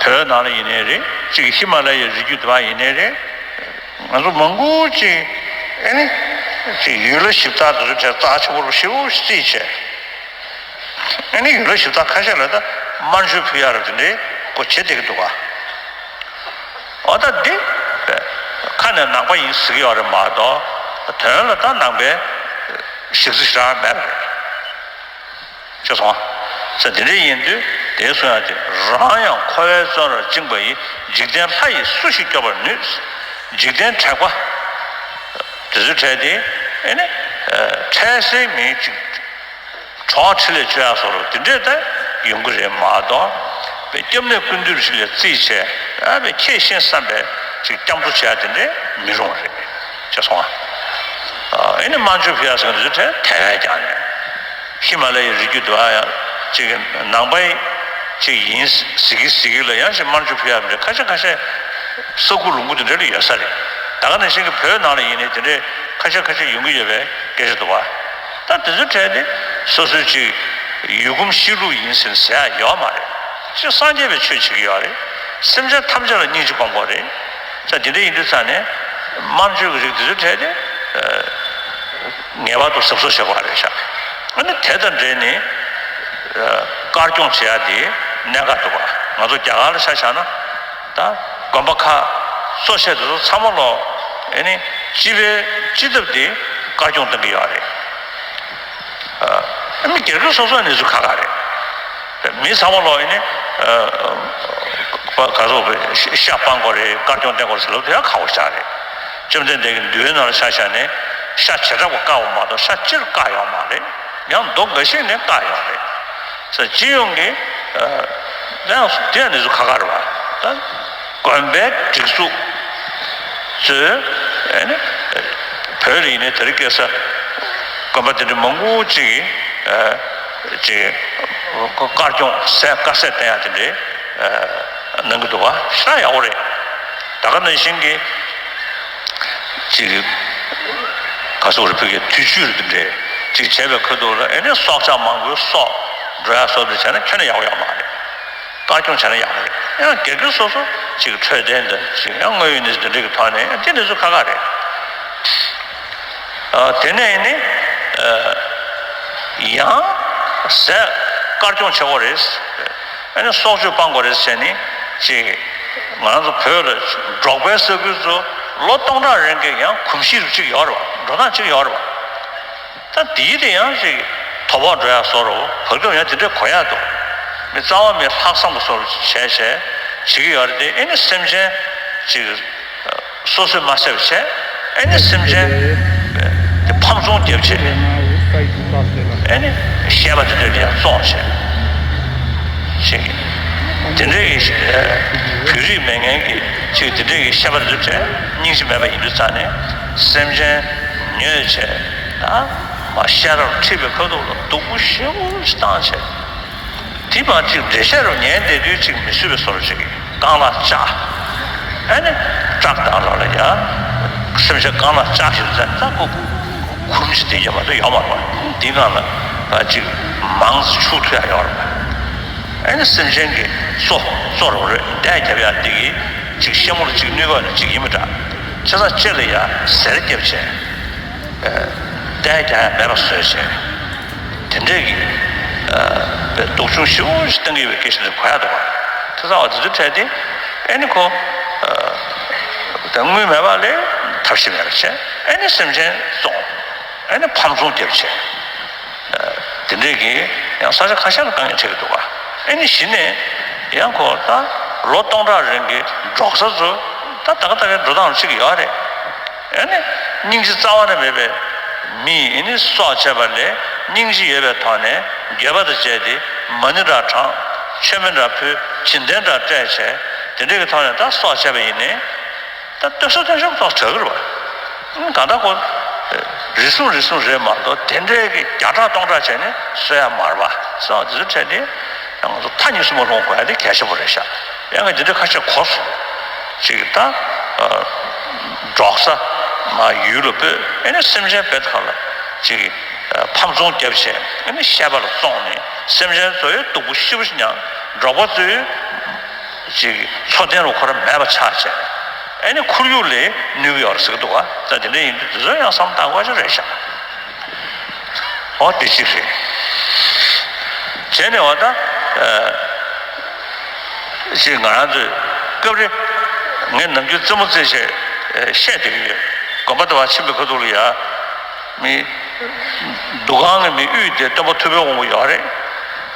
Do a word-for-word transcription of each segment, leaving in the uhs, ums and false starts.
བོད་ནང་ལ་ཡིན་ནའི་རེད། གཅིག་ཧི་མ་ལ་ཡའི་རི་རྒྱུད་དུ་བ་ཡིན་ནའི་རེད། ང་ཚོ་མང་པོ་ཅིག་ཨེ་ནི་ཅིག་ཡུལ་ལྷ་གཞི་བདག་དེ་ཚོ་གྲས་རྩ་ཆེན་པོ་ཞེ་པོ་རྩིས་བྱས། ཨེ་ནི་ཡུལ་ལྷ་གཞི་བདག་ཁ་ཤས་ལ་ད་དམར་མཆོད་ཕུལ་ཡག་རེད་དེ་འདྲའི་སྒོ་འབྱེད་བསྡད་ཀྱི་འདུག་ག་འོ་ད་འདི་ཁ་ནས་ནང་པ་ཡིན་ཟེར་གྱི་ཡོད་རེད་མ་གཏོགས། དོན་ལ་ད་ནང་པའི་གཞི་རྩ་ཞེ་དྲག་མེད་པ་རེད། ཅེས་གསུངས་པ། ས་དེ་འདྲ་ཡིན་དུས་དེའི་གསུང་ཡག་དེ། རང་ཡང་འཁོར་བའི་བཙོན་རར་བཅིངས་པ་ཡི། འཇིག་རྟེན་ལྷ་ཡིས་སུ་ཞིག་སྐྱོབ་པར་ནུས། འཇིག་རྟེན་དྲེགས་པ་དེ་ཚོའི་གྲས་དེ་ཨེ་ནི་འཕྲལ་སེལ་མིའི་ཅིག་གྲོགས་འཕྲིན་ལས་བཅོལ་ཡག་བཟོ་འདྲ་དེ་འདྲས་ད་ཡོང་གི་རེད་མ་གཏོགས། པའི་སྐྱབས་གནས་ཀུན་འདུས་ཞིག་ལ་རྩིས་བྱས། ཨ་པའི་ཁྱེད་ཤེས་བསམ་པའི་ཅིག་སྐྱབས་འགྲོ་བྱེད་ཡག་དེ་འདྲས་མི་རུང་བ་རེད། ཅེས་གསུངས་པ། ཨེ་ནི་དམར་མཆོད་ཕུལ་ཡག་ཟེར་མཁན་དེ་ཚོའི་གྲས་དེ་བས་ཀྱང་ནས། ཧི་མ་ལ་ཡའི་རི་རྒྱུད་དུ་ཨ་ཡང་ཅིག་ནང་པའི་ཅིག་ཡིན་ཟེར་གི་ཟེར་གི་ལ་ཡང་ཞིག་དམར་མཆོད་ཕུལ་ཡག་མི་འདྲ་ཁ་ཤས་ཁ་ཤས་ས་ཁུག་ལུང་ཁུག་དེ་འདྲ་ལ་ཡོད་ས་རེད། ད་ག་ནང་བཞིན་གྱི་བོད་ནང་ལ་ཡིན་ནའི་དེ་འདྲའི་ཁ་ཤས་ཁ་ཤས་ཡོང་གི་ཡོད་པའི་སྐད་ཆ་འདུག་བ། ད་དེ་ཚོའི་གྲས་དེ་སོ་སོའི་ཅིག་ཡུལ་གོམས་གཤིས་ལུགས་ཡིན་ཟེར་ཟེར་ཡག་ཡོད་མ་རེད། ཅིག་སངས་རྒྱས་པའི་ཆོས་བྱེད་ཀྱི་ཡོད་རེད། སེམས་ཅན་ཐམས་ཅད་ལ་སྙིང་རྗེ་སྒོམ་དགོས་རེད། ད་དེ་འདྲ་ཡིན་དུས་ཙང་ནས་དམར་མཆོད་ཀྱི་རིགས་དེ་ཚོའི་གྲས་དེ་ངེས་པར་དུ་གཟབ་གཟབ་བྱེད་དགོས་རེད་ཤག་ཨ་ནི་དེ་དང་འབྲེལ་ནས་དཀར་སྐྱོང་བྱེད་ཡག་དེ་གནད་འགག་འདུག་ག་ང་ཚོ་རྒྱ་གར་ལ་ཆ་བཞག་ན། ད་དགོན་པ་ཁག་གཙོ་ཆེ་དེ་ཚོ་ཚང་མ་ལོ་ཨེ་ནི་སྤྱི་པའི་སྤྱི་ཐབ་དེ་དཀར་སྐྱོང་གཏོང་གི་ཡོད་རེད། ཨ་མི་སྒེར་གྱི་སོ་སོ་གནས་ཚུལ་ཁག་ཁག་རེད། མི་ཚང་མ་ལོ་ཨེ་ནི་ག་ཚོད་ཤ་སྤང་དགོས་རེད། དཀར་སྐྱོང་བསྟེན་དགོས་རེད་ཟེར་ལབ་དེ་ཡང་ཁག་པོ་ཞིག་རེད། བཅོམ་ལྡན་འདས་ཀྱི་འདུལ་བའི་ནང་ལ་ཆ་བཞག་ནས་ཤ་བྱེ་བྲག་པ་བཀག་པ་མ་གཏོགས་ཤ་སྤྱིར་བཀག་ཡོད་མ་རེད། ཡང་མདོ་འགའ་ཞིག་ནས་བཀག་ཡོད་རེད། ས་སྤྱི་ཡོངས་ཀྱི་ཨ་དེ་ཡང་དེ་ཡང་གནས་ཚུལ་ཁག་ཁག་རེད་བ། ད་དགོན་པའི་སྒྲིག་འཛུགས་ཚོས་ཨ་ནི་བོད་ལ་ཡིན་ནའི་དེ་རིང་ཁ་སང་དགོན་པ་དེ་འདྲ་མང་པོ་ཅིག་ཨ་ཅིག་དཀར་སྐྱོང་ཟས་དཀར་ཟས་བསྟེན་ཡག་དེ་འདྲའི་ཨ་གནང་གི་འདུག་བ། ཞེ་དྲག་ཡག་པོ་རེད། ད་ག་ནང་བཞིན་གྱི་ཅིག་ག་སོག་རི་ཕུག་གི་དུས་མཆོད་རེད་དེ་འདྲས་ཅིག་བྱས་པའི་ཁ་ཐུག་ལ་ཨེ་ནས་སྲོག་ཆགས་མང་པོའི་སྲོག་འགྲོ་ཡག་སོགས་དེ་བྱས་ན་ཁྱོན་ནས་ཡག་པོ་ཡོད་མ་རེད། དཀར་སྐྱོང་བྱས་ན་ཡག་པོ་རེད། ཡང་སྒེར་གྱི་སོ་སོ་ཅིག་འཕྲོད་བསྟེན་དང་ཅིག་ཡང་དངོས་ཡོད་གནས་ཚུལ་དེ་འདྲས་ཀྱི་ཐོག་ནས་ཡང་དེ་འདྲས་ཚོ་ཁག་ཁག་རེད། ཨ་དེ་ནས་ཨེ་ནས་ཨ་ཡང་ཟས་དཀར་སྐྱོང་བྱེད་དགོས་རེད། ཨ་ནི་སྲོག་གཅོད་སྤང་དགོས་རེད་ཟེར་ནས་ཅིག་ང་རང་ཚོ་བོད་ལ་འབྲོག་པའི་ས་ཁུལ་ཚོ་ལོ་སྟོང་ཕྲག་རིང་གི་ཡང་གོམས་གཤིས་རུ་གཅིག་ཡོད་རེད་བ། འགྲོ་སྟངས་གཅིག་ཡོད་རེད་བ། ད་དེའི་དེ་ཡང་ཅིག་དོ་ཕོག་འགྲོ་ཡག་བཟོ་འདྲ་བོ་བར་སྐབས་ཡང་དེ་འདྲའི་གོ་ཡག་འདུག་མི་རྩ་བ་མི་ལྷག་བསམ་གྱི་བཟོ་འདྲ་བྱས་བྱས་བྱེད་ཀྱི་ཡོད་རེད་དེ། ཨེ་ནི་སེམས་ཅན་ཅིག་སོ་སོས་མ་བསད་པ་བྱས། ཨེ་ནི་སེམས་ཅན་དེ་ཕམ་ཚོང་རྒྱབ་བྱས། ཨེ་ནི་བཤད་པ་དེ་འདྲ་ཡང་བཙོང་བྱས། ཅིག་དེ་འདྲའི་གི་བོད་རིགས་མེད་མཁན་གྱི་ཅིག་དེ་འདྲའི་གི་བཤད་པ་དེ་ཚོ་བྱས། སྙིང་རྗེ་མེད་པ་ཡིན་དུས་ཙང་ནས་སེམས་ཅན་ཉོས་བྱས། ད་མ་བཤད་རབས་ཁྲིད་པའི་ཁ་ཐུག་ལ་སྡུག་པོ་ཞེ་པོ་ཞིག་བཏང་བྱས། དེ་མ་ཅིག་འགྲེལ་བཤད་རུ་ཉན་བསྡད་དུས་ཅིག་མི་བཟོད་པའི་བཟོ་འདྲ་ཞིག་གིས་རྐང་ལག་བཅག་ཨ་ནི་བཀྲག་མདངས་ལ་ལ་ཡ། སེམས་ཅན་རྐང་ལག་བཅག་ཞིག་ཟེར་ད་ཁོ་ཁུམ་ཞིག་བསྡད་ཡོད་མ་གཏོགས་ཡོད་མ་རེད་པ། འདི་སྒང་ལ་ད་ཅིག་མང་ཙམ་འཆུ་ཐུབ་ཡག་ཡོད་རེད་པ། ཨ་ནི་སེམས་ཅན་གྱི་གཙོ་གཙོ་རུ་རེད་འདས་རྒྱབ་ཡག་འདི་གིས་ཅིག་ཤ་མོ་ལ་ཅིག་གནོད་པ་ལ་ཅིག་ཡིན་མི་འདྲ། ཆ་ཚང་ལྕེ་ལ་ཡ་ཟེར་རྒྱབ་བྱས། ཨ་འདས་རྒྱག་ཡག་མེད་པ་བཟོས་བྱས། དེ་འདྲས་ཀྱི་ཨ་སྡུག་སྦྱོང་ཞེ་པོ་ཞིག་བཏང་གི་ཡོད་པའི་སྐད་ཆ་འདི་གོ་ཡག་འདུག་པ། དེ་ཚང་བ་དེ་ཚོའི་གྲས་དེ་ཨེ་ནི་ཁོ་ཨ་དངུལ་མེད་པ་ལས་ཐབས་ཤེས་མེད་པ་བྱས། ཨེ་ནི་སེམས་ཅན་བཙོང་། ཨེ་ནི་ཕམ་ཚོང་རྒྱབ་བྱས། ཨ་དེ་འདྲས་ཀྱི་ཡང་ས་ཆ་ཁ་ཤས་ལ་དཀའ་ངལ་འཕྲད་ཀྱི་འདུག་པ། ཨེ་ནི་གཞི་ནས་ཡང་ཁོ་ད་ལོ་སྟོང་ཕྲག་རིང་གི་འབྲོག་ས་ཚོ་ད་ད་ག་ད་གའི་འགྲོ་སྟངས་ཅིག་ཡོད་རེད། ཨེ་ནི་སྙིང་རྗེ་རྩ་བ་ནས་མེད་པའི་མི་ཡིས་ཨེ་ནི་སྲོག་བཅད་པ་ལས་སྙིང་རྗེ་ཡོད་པའི་ཐོག་ནས་འགྱོད་པ་དང་བཅས་ཏེ་མ་ཎི་འདྲ་བགྲངས། མཆོད་མེ་འདྲ་ཕུལ། བྱིན་རྟེན་འདྲ་སྤྲད་བྱས། དེ་འདྲའི་གི་ཐོག་ནས་ད་སྲོག་བཅད་པ་ཡིན་ནའི་ད་སྟོན་སྲོལ་སྟོན་སྲོལ་ཐོག་གྲགས་ཀྱི་རེད་པ། གང་ལྟར་ཁོ་རེ་ཟུང་རེ་ཟུང་རེད་མ་གཏོགས་དེ་འདྲའི་གི་བརྒྱ་ཕྲག་སྟོང་ཕྲག་བྱས་ནས་གསོད་ཡག་མ་རེད་པ། སོང་དེ་ཚོ་འཕྲད་དེ་ཡང་ང་ཚོ་མཐའ་གཉིས་སུ་མ་ལྷུང་དགོས་ཡག་དེ་གལ་ཆེན་པོ་རེད་ཤག་ཡང་ང་འདི་འདྲ་ཁ་ཤས་གོ་སོང་། ཅིག་ད་ཨ་འབྲོག་ས་མ་ཡུལ་ལ་སྤོས། ཨེ་ནི་སེམས་ཅན་བེད་ཁ་ལ་ཅིག་ཨ་ཕམ་ཚོང་རྒྱབ་བྱས། ཨེ་ནི་བཤད་པ་ལ་བཙོང་ནས་སེམས་ཅན་ཚོ་ཡི་སྡུག་པོ་ཞེ་པོ་ཞིག་མྱངས། འབྲོག་པ་ཚོའི་ ཅིག་འཚོ་རྟེན་རུ་ཁོ་རང་མེད་པ་ཆགས་བྱས། ཨེ་ནི་ཁོར་ཡུག་ལ་ནུས་ཀྱི་ཡོད་རེད་ཟེར་གི་འདུག་ག་ད་དེ་འདྲ་ཡིན་དུས་དེ་ཚོ་ཡང་བསམ་བློ་གཏང་དགོས་ཀྱི་རེད་ཤག་འོ་དེ་གཅིག་རེད། བྱས་ནས་འོ་ད། ཅིག་ང་རང་ཚོས་སྐབས་རེ་ངས་ནམ་རྒྱུན་རྩེད་མོ་རྩེ་བྱས་བཤད་བསྡད་ཀྱི་ཡོད། དགོན་པ་དེ་བ་ཕྱིན་པའི་ཁ་ཐུག་ལ་ཡ། མི། འདུ་ཁང་གི་མི་དབུས་དེ་སྟོན་པ་ཐུབ་པའི་དབང་པོ་ཡོད་རེད།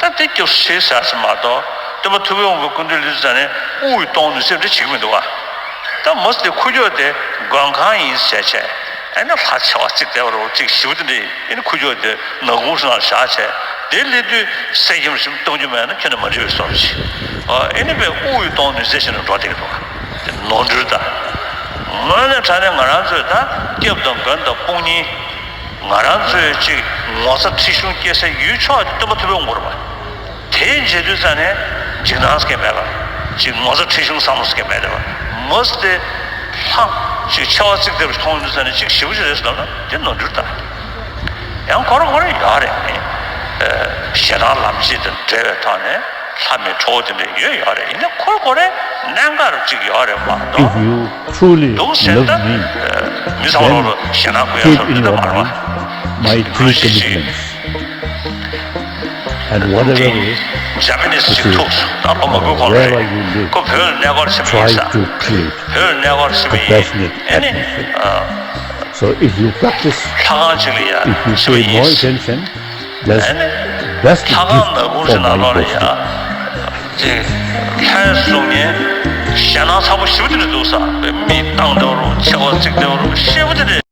ད་དེ་སྐྱབས་སུ་མཆི་ཟེར་ཟེར་མ་གཏོགས་སྟོན་པ་ཐུབ་པའི་དབང་པོའི་སྐུ་མདུན་སླེབས་དུས་ཙ་ནས་དབུགས་གཏོང་ནུས་སེམས་འདྲ་བྱེད་ཀྱི་མི་འདུག་བ། ད་མོ་དེ་ཁུག་ཀྱོག་དེ་མགོན་ཁང་ཡིན་ཟེར་བྱས། ཨེ་ན་ལྷ་ཆེ་བ་གཅིག་བསྡད་པ་རེད་པ། གཅིག་ཞེ་པོ་དེ་འདྲ་ཨེ་ན་ཁུག་ཀྱོག་དེ་ནག་ཁུང་ནང་བཞག་བྱས། དེ་སླེབས་དུས་སེམས་ཁམས་ཞིག་གཏོང་རྒྱུ་མེད་ན་ཁྱོན་ནས་མ་འགྲིག་པའི་བཟོ་འདྲ་ཞིག་ཨེ་ན་པའི་དབུགས་གཏོང་ནུས་ཟེར་བྱས་ནས་འགྲོ་བསྡད་ཀྱི་འདུག་བ། དེ་ནོར་འཁྲུལ་ད། དངོས་གནས་དྲང་གནས་ང་རང་ཚོས་ད་སྐྱབས་དང་མགོན་དང་དཔུང་གཉེན། ང་རང་ཚོའི་ཅིག་ངོ་ཚ་ཁྲེལ་གཞུང་སྐྱེ་སའི་ཡུལ་ཕྱོགས་དེ་སྟོན་པ་ཐུབ་པའི་དབང་པོ་རེད་པ། དེ་མཇལ་དུས་ཙ་ནས་འཇིགས་སྣང་སྐྱེ་མེད་པ། ཅིག་ངོ་ཚ་ཁྲེལ་གཞུང་བསམ་བློ་སྐྱེ་མེད་པ། མོ་དེ་ལྷ་ཅིག་ཆེ་བ་གཅིག་བསྡད་པ་མཐོང་དུས་ཙ་ནས་ཅིག་ཞེ་པོ་ཅིག་རེད་ཟེར་ལབ་ན་དེ་ནོར་འཁྲུལ་ད། ཡང་ཁོ་རང་ཁོ་རང་ཡོད་རེད། ཞེ་སྡང་ལམ་བྱེད་དང་འབྲེལ་བའི་ཐོག་ནས་ལྷ་མིའི་ཁྲོ་བོ་དེ་འདྲ་ཡོད་ཡོད་རེད། ཡིན་ན་ཁོ་ཁོ་རའི་གནད་འགག་ཅིག་ཡོད་རེད་མ་གཏོགས། If you truly འདུག་ཟེར་ད། love me, མི་ཚང་མ་ལོག་ལ་ཞེ་སྡང་དགོས་ཡ་བཟོ་འདི་ལྟ་མ་རེད་པ། And whatever is, འཇར་པན་ནིས་ཅིག་ཐུག་སོང་། ད་ཁོ་མ་དགོས་ཁོ་རེད། ཁོ་བོད་ལ་གནས་སྐོར་ཕྱིན་པ་ཡིན་ས། བོད་ལ་གནས་སྐོར་ཕྱིན་པ་ཡིན། ཨེ་ནི། So if you practice, ལྷ་ཁང་ཅིག་ལ་ཡ་if you ཕྱིན་པ་pay more ཡིན། Attention, that's ཨེ་ནི། best ལྷ་ཁང་gift ནག་ཁུང་ཅིག་ནང་ལོགས་ལ་ཡ། ཅིག་ལྷ་གསུང་མཁན་ཞེད་སྣང་ཚ་པོ་ཞེ་པོ་དེ་འདྲ་འདུག་ས། མི་བཏང་བསྡད་པ་རུ་ཆེ་བ་བརྩིགས་བསྡད་པ་རུ་ཞེ་པོ་དེ་འདྲ།